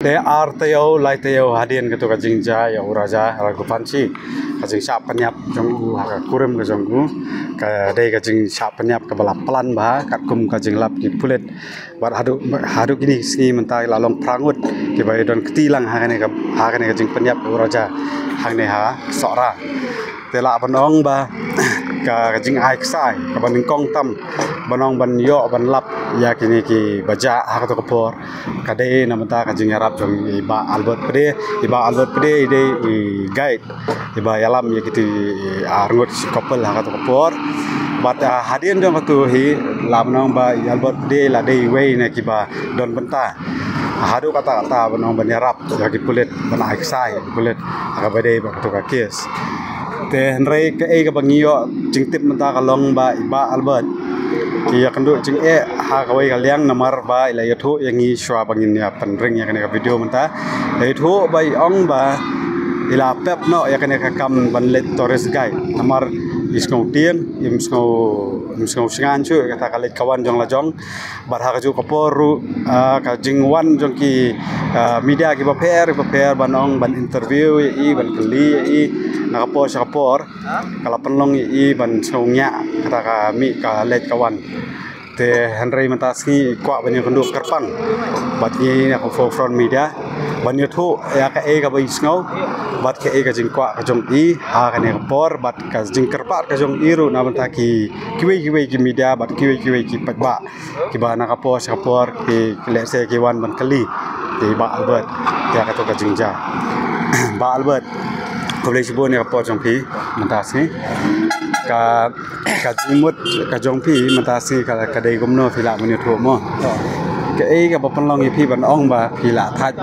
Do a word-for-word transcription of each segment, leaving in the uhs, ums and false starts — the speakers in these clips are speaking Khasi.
Te ar taïew, lai taïew hadien kato ka jingjia ïa u Raja Raghuvanshi, ka jingshah pynïap jong u ha ka kurim ka jong u ka dei ka jingshah pynïap kaba la plan bha, katkum ka jinglap ki pulit. Bad haduh, haduh kine ki sngi mynta la long phra ngut kiba ïadon kti lang ha kane ka, ha kane ka jingpynïap u Raja hangne ha Sohra. Te lah ban ong ba ka, ka jingai ksai kaba nyngkong tam ban ong ban ïoh ban lap ïa kine kiba jah ha kato ka por ka dei na bynta ka jingïarap jong i Bah Albert Pde. I Bah Albert Pde i dei i guide iba ïalam ïa kito ar ngut shi couple ha kato ka por. Bad, ah, hadien jong kato hi lah ban ong ba i Albert Pde la dei iwei na kiba don bynta haduh katta katta ban ong ban ïarap ïa ki pulit, ban ai ksai ïa ki pulit ha kaba dei bad kato ka kes. Te hynrei kaei kaba ngi ïoh jingtip mynta ka long ba i Bah Albert ki ïakynduh jingeh ha kawei ka liang namar ba i la ïathuh ïa ngi shuwa ba ngin ïa pynring ïa kane ka video mynta. I la ïathuh ba i ong ba i la pep noh ïa kane ka kam ban leit tourist guide namar i sngewtieng, im sngew, im sngew shngaiñ shuh ïa kata ka leit ka wan jong la jong. Bad ha kajuh ka por ruh, ah, ka jingwan jong ki, ah, media kiba pher kiba pher ban ong ban interview ïa i, ban kylli ïa i na ka por sha ka por ka la pynlong ïa i ban sngew ngiah kata ka mih ka leit ka wan. Te hynrei mynta sngi i kwah ban ïakynduh kyrpang bad ngi na ka Forefront Media ban ïathuh ïa kaei kaba i sngew bad kaei ka jingkwah ka jong i ha kane ka por bad ka jingkyrpad ka jong i ruh na bynta ki, kiwei kiwei ki media bad kiwei kiwei ki paidbah kiba na ka por sha ka por ki, ki lehse ki wan ban kylli ïa i Bah Albert ïa kato ka jingjia. Bah Albert, khublei shibun ïa ka por jong phi mynta sngi. Ka, ka jingmut ka jong phi mynta sngi ka, ka dei kumno, phi lah ban ïathuh mo? Kaei kaba pynlong ïa phi ban ong ba phi la thait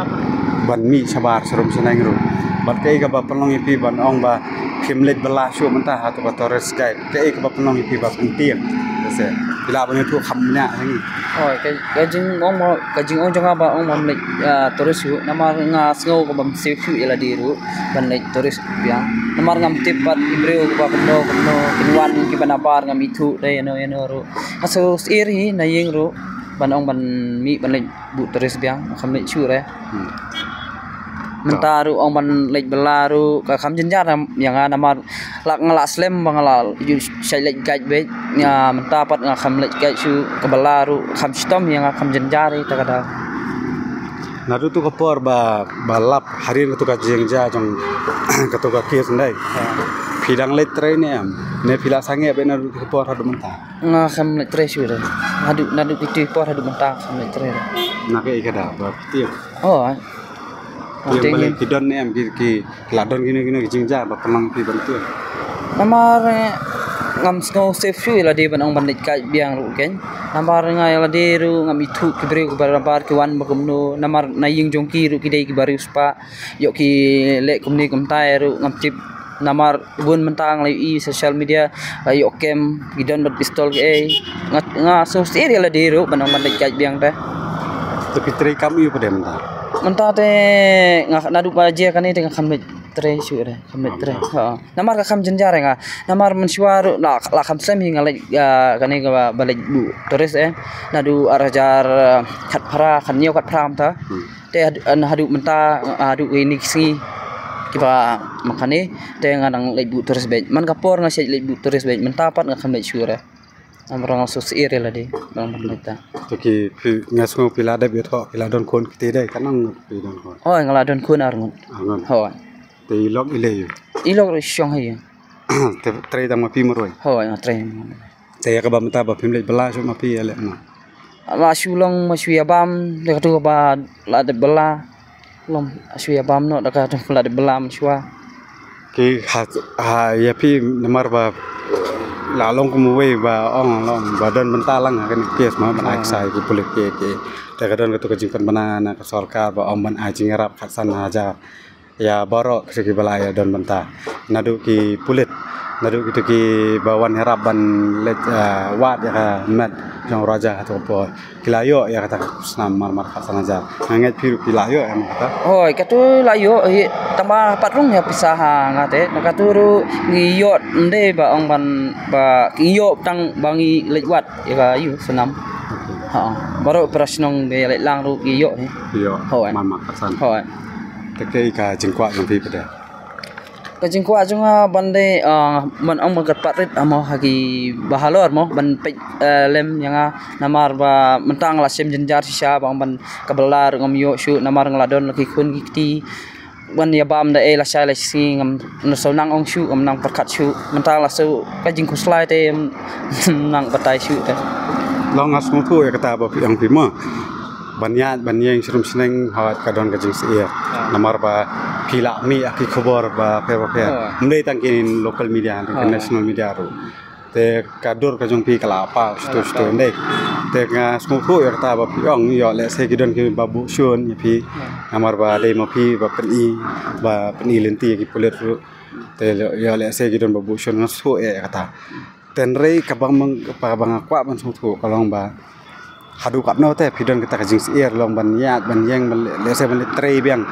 ban mih shabar sharum shaneng ruh? Bad kaei kaba pynlong ïa phi ban ong ba phim leit bylla shuh mynta ha kato ka tourist guide? Kaei kaba pynlong ïa phi ba phin tieng? Lehse phi lah ban ïathuh kham bniah ha ngi. Oh, ka, ka jingong mo, ka jingong jong nga ba ong bym leit, ah, tourist shuh namar nga sngew ka bym safe shuh ïa lade ruh ban leit tourist biang. Namar ngam tip pat ki briew kiba kumno kumno kin wan kiba nabar, ngam ithuh de ïano ïano ruh. Nga shu syier hi na ïing ruh ban ong ban mih ban leit buh tourist biang, kham leit shuh re. Hmm. Mynta ruh ong ban leit bylla ruh ka kham jynjar ïa nga namar la nga la slem ba nga la ju shait leit guide beit. Nga mynta pat nga kham leit guide shuh, ka bylla ruh kham shitom ïa nga, kham jynjar ïa kata ka daw. Naduh tu ka por ba, ba lap hadien kato ka jingjia jong kato ka kes ndai, phi dang leit trei ne em? Ne phi la sangeh beit naduh tu ka por haduh mynta? Nga kham leit trei shuh re. Haduh, naduh tu ka por haduh mynta kham leit trei re. Na kaei ka daw ba phi tieng? Oh, ai. Tieng balei, ki don ne em ki, ki la don kino kino ki jingjia ba pynlong phi ban tieng? Namar, eh, ngam sngew safe shuh ïa lade ban ong ban leit guide biang ruh keiñ. Namar nga ïa lade ruh ngam ithuh ki briew kiba nabar ki wan ba kumno. Namar na ïing jong ki ruh ki dei kiba riewspah. Ïoh ki leh kumne kumtai ruh ngam tip. Namar bun mynta nga la ïohi social media, la ïoh kem, ki don bad pistol kiei. Nga, nga sngewsih ïa lade ruh ban ong ban leit guide biang te. Te phi trei kam aïu pat mynta? Mynta te nga naduh ba jia kane te nga kham leit trei shuh re, kham leit trei. Ha. Namar ka kham jynjar ïa nga. Namar mynshuwa ruh la, la kham slem hi nga leit, ah, kane kaba, ba leit buh tourist eh. Naduh ar hajar, ah, khatphra, khathynñiew khatphra mynta. Hmm. Te had-, ah, haduh mynta, ah, haduh kine ki sngi kiba ma kane te nga dang leit buh tourist beit. Man ka por nga shait leit buh tourist beit, mynta pat nga kham leit shuh re. Namar nga sngewsih ïa lade, namar mynta. Te ki phi, nga sngew phi la dep ïathoh phi la don khun kti de, katno ngut phi don khun? Hooid, nga la don khun ar ngut. Ar ngut. Hooid. Te i lok i leh aïu? I lok ruh i shong ha ïing. Te trei tang ma phi marwei? Hooid, nga trei. Te ïa kaba mynta ba phim leit bylla shuh ma phi ïaleh ma? La shu long ma shu ïa bam, da kato kaba la dep bylla. Long shu ïa bam noh da kato kaba la dep bylla mynshuwa. Ki ha, ha, ïa phi namar ba la long kum uwei ba ong long ba don bynta lang ha kane ka case ma ban ai ksai ki pulit ki, ki. Te ka don kato ka jingpynbna na ka sorkar ba ong ban ai jingïarap khatsan hajar ïa baroh kito kiba la ïa don bynta. Naduh ki pulit, naduh kito kiba wan ïarap ban leit, ah, wad ïa ka met jong u Raja ha kato ka por. Ki la ïoh ïa kata ka snam marmar khatsan hajar. Nga ngeit phi ruh phi la ïoh ïa kata. Hooid, kato la ïoh hi, tang ba pat rung ïa pisa ha nga te. Na kato ruh ngi ïoh ym dei ba ong ban ba ngi ïoh tang ba ngi leit wad ïa ka ïu snam. Ha, baroh para shnong ba ïaleit lang ruh ki ïoh hi. Ïoh. Hooid. Mama Kasan. Hooid. Te kaei ka jingkwah jong phi pat de? Ka jingkwah jong nga ban dei, ah, ban ong ban kyrpad rit mo ha ki bahalor mo ban peit, eh, lem ïa nga namar ba mynta nga la shem jynjar shisha ba ong ban ka bylla ruh ngam ïoh shuh namar nga la don la ki khun ki kti. Ban ïa bam da ei lashai lashisngi ngam nang shu nang ong shuh, ngam nang pyrkhat shuh. Mynta la shu ka jingkhuslai te ngam nang batai shuh te. Long nga sngewthuh ïa kata ba phi ong phi mo. Ban ïaid ban ïeng shrum shneng hawat ka don ka jingsyier. Namar ba phi la mih ïa ki khubor bapher bapher. Ym dei tang ki local media, ki national media ruh. Te ka dur ka jong phi ka la paw shatu shatu ndei. Te nga sngewthuh ïa kata ba phi ong ïoh lehse ki don kiba buh shun ïa phi. Namar ba dei ma phi ba pyni, ba pyni lynti ïa ki pulit ruh. Te ïoh lehse ki don ba buh shun, nga sngewthuh ïa kata. Te hynrei kaba nga, kaba nga kwah ban sngewthuh ka long ba haduh katno te phi don kata ka jingsyier long ban ïaid ban ïeng ban leh, lehse ban leh trei biang.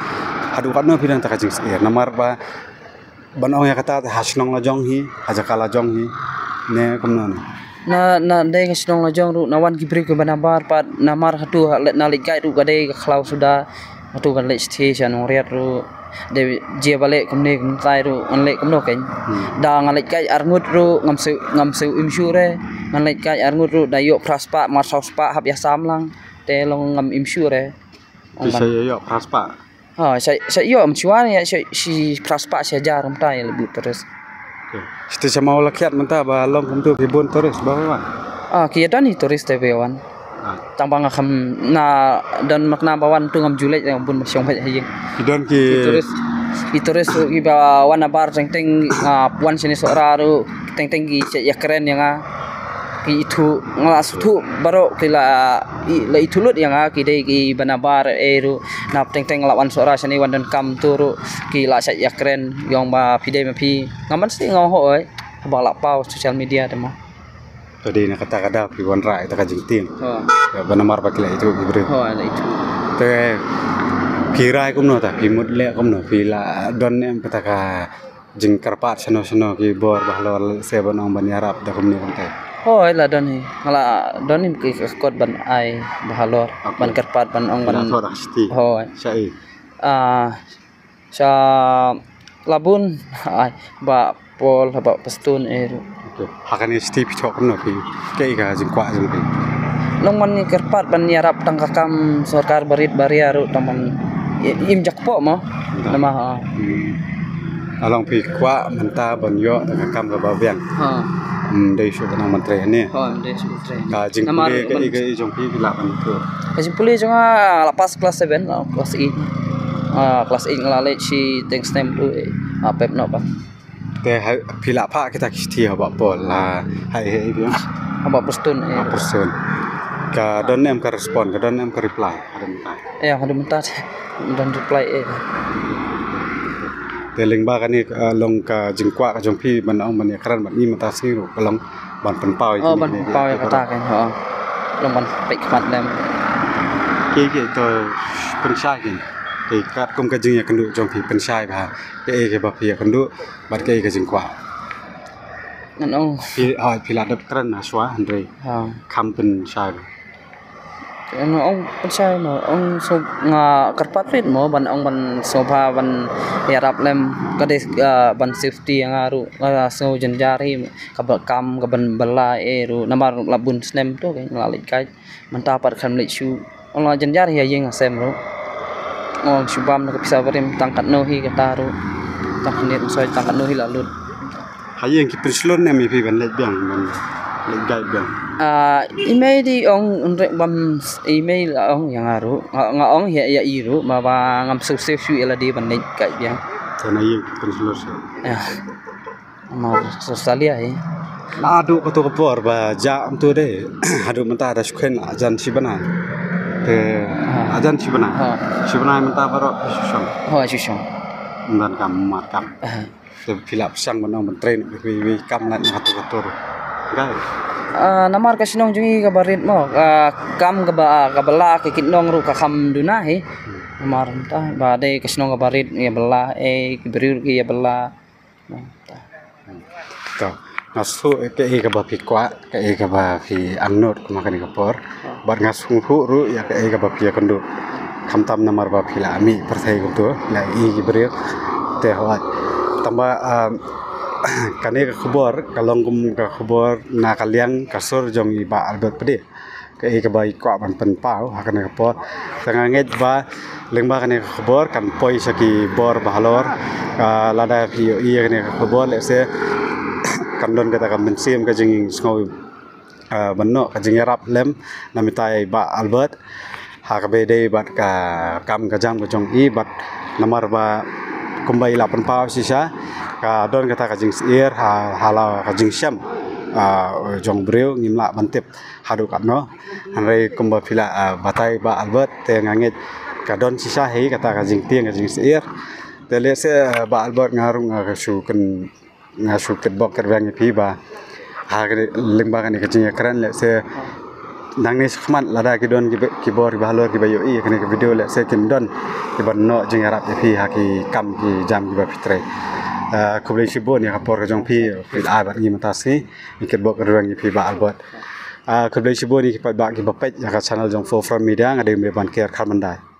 Haduh katno phi don kata ka jingsyier namar ba ban ong ïa kata te ha shnong la jong hi, ha jaka la jong hi. Ne kumno ne? Na, na dei ka shnong la jong ruh na wan ki briew kiba nabar pat namar hato ha leit na leit guide ruh ka dei ka khlaw suda. Hato ban leit sthie sha Nongriat ruh. Dei jia ba leh kumne kumtai ruh ngan leh kumno kein. Da ngan leit guide arngut ruh ngam shu, ngam shu im shuh re. Ngan leit guide arngut ruh da ïoh phra spah mar saw spah hap ïasam lang. Te long ngam im shuh re. Phi sa ïoh phra spah? Ha, sa, sa ïoh, ym shuwa ne, sa, shi phra spah shi hajar kumta ïa la bun tourist. Shisha ma u la khiat mynta ba long kumtu ki bun tourist ba wan? Ah, ki don hi tourist te ba wan. Tang ba nga kham na don mak na ba wan tu ngam ju leit, bun ba shong ba ha ïing. Ki don ki tourist, ki tourist ruh kiba wan nabar teng teng, ah, wan shane Sohra ruh teng teng ki sa ïakren ïa nga. Ki ithuh, nga la sngewthuh baroh ki la, i, la ithuh lut ïa nga ki dei kiba nabar ei ruh. Na teng teng la wan Sohra shane wan donkam tu ruh ki la sa ïakren ïa nga ba phi dei ma phi. Ngam ban sdang nga hooid. Haba la paw social media te mo. Te dei na kata ka daw phi wanrah ïa kata ka jingtieng. Ba namar ba ki la ithuh ki briew. Te phi rai kumno ta phi mut leh kumno phi la don ne em kata ka jingkyrpad shano shano ki bor bahalor se ban ong ban ïarap da kumne kumtai? Hooid la don hi. Nga la don hi ki kot ban ai bahalor ban kyrpad ban ong ban. Hooid. Sha i? Ah, sha la bun ai ba Paul ba Pastun ei ruh. Ha kane ka shithi phi thoh kumno phi? Kaei ka jingkwah jong phi? Long ban ïa kyrpad ban ïarap tang ka kam sorkar barit baria ruh tang ban im jakpoh mo. Namar ha. Along phi kwah mynta ban ïoh tang ka kam kaba biang. Ha. Ym dei shuh ban ong ban trei hangne. Ha, ym dei shuh ban trei. Ka jingpule kaei kaei jong phi phi lah ban thoh? Ka jingpule jong nga la pass class seven, la class eight. Ah, class eight nga la leit shi teng snem tu eh. Ah, pep noh ba. Te phi la phah kita ki shithi ha Bah Paul la hai hei biang? Ha Bah Pastun eh. Bah Pastun. Ka don em ka respond, ka don em ka reply? Haduh mynta. Ïa, haduh mynta don reply eh. Te lyngba kane, eh, long ka jingkwah ka jong phi ban ong ban ïakren bad ngi mynta sngi ruh ka long ban pynpaw ïa. Oh, ban pynpaw ïa kata kan. Long ban peit khmat lem. Ki ki to pynshai kin. Ki katkum ka jingïakynduh jong phi pynshai ba kaei kaba phi ïakynduh bad kaei ka jingkwah. Ngan ong. Phi, ha, phi la dep kren na shuwa hynrei. Ha. Kham pynshai ba. Ngan ong pynshai mo, ong so nga kyrpad rit mo ban ong ban sngewbha ban ïarap lem ka dei, ah, ban safety ïa nga ruh, nga sngew jynjar hi kaba kam kaban bylla eh ruh namar la bun snem tu ka la leit kai. Mynta pat khlem leit shuh. Ong la jynjar hi ha ïing ha sem ruh. Ong shu bam da ka pisa barim tang katno hi kata ruh. Tang khnit soi tang katno hi la lut. Ha ïing ki pynshlur ne em ïa phi ban leit biang ban leit guide biang? Ah, i mei dei ong ynrei bam i mei la ong ïa nga ruh. Nga, nga ong ïa, ïa i ruh ma ba ngam sngewsih shuh ïa lade ban leit guide biang. Te na ïing ki pynshlur shuh. Ïa. Namar sa salia hi. Naduh kato ka por ba jia kumto de. Haduh mynta da shu khein la jan shi bnai. Te la jan shi bnai. Shi bnai mynta baroh shu shong. Hooid, shu shong. Ym don kam, ym mad kam. Te phi la pyrshang ban ong ban trei na wei wei kam lait na kato kato. Kai. Ah, namar ka shnong jong ngi kaba rit mo, ka kam kaba, kaba la ka kit nong ruh ka kham duna hi. Namar mynta ba dei ka shnong kaba rit ïa ba la, eh, ki briew ki ïa ba la. Ka, Nga sngew kaei kaba phi kwah, kaei kaba phi angnud kumba kane ka por. Bad nga sngew ruh ïa kaei kaba phi ïakynduh. Khamtam namar ba phi la mih pyrthei kumto, la ïohi ki briew. Te hooid. Tangba, ah, kane ka khubor ka long kum ka khubor na ka liang ka sur jong i Bah Albert pat de. Kaei kaba i kwah ban pynpaw ha kane ka por. Te nga ngeit ba lyngba kane ka khubor kan poi sha ki bor bahalor. Ah, lada phi ïohi ïa kane ka khubor, lehse kan don kata ka mynsiem, ka jingsngew, ah, ban noh ka jingïarap lem na bynta i Bah Albert ha kaba ïadei bad ka kam ka jam ka jong i, bad namar ba kumba i la pynpaw shisha, ka don kata ka jingsyier ha, ha la ka jingshem, ah, jong briew, ngim lah ban tip haduh katno. Hynrei kumba phi la, ah, batai Bah Albert, te nga ngeit ka don shisha hi kata ka jingtieng ka jingsyier. Te lehse, ah, Bah Albert, nga ruh nga shu kyn nga shu kitbok kitweng ïa phi ba ha kane, lyngba kane ka jingïakren, lehse nangne shakhmat lada ki don ki ba, ki bor kiba halor kiba ïohi ïa kane ka video, lehse kin don kiban noh jingïarap ïa phi ha ki kam ki jam kiba phi trei. Ah, khublei shibun ïa ka por ka jong phi, phi la ai bad ngi mynta sngi. Ngi kitbok kitweng ïa phi Bah Albert. Ah, khublei shibun ïa ki paidbah kiba peit ïa ka channel jong Forefront Media, nga dei u Meban Ker Kharmandai.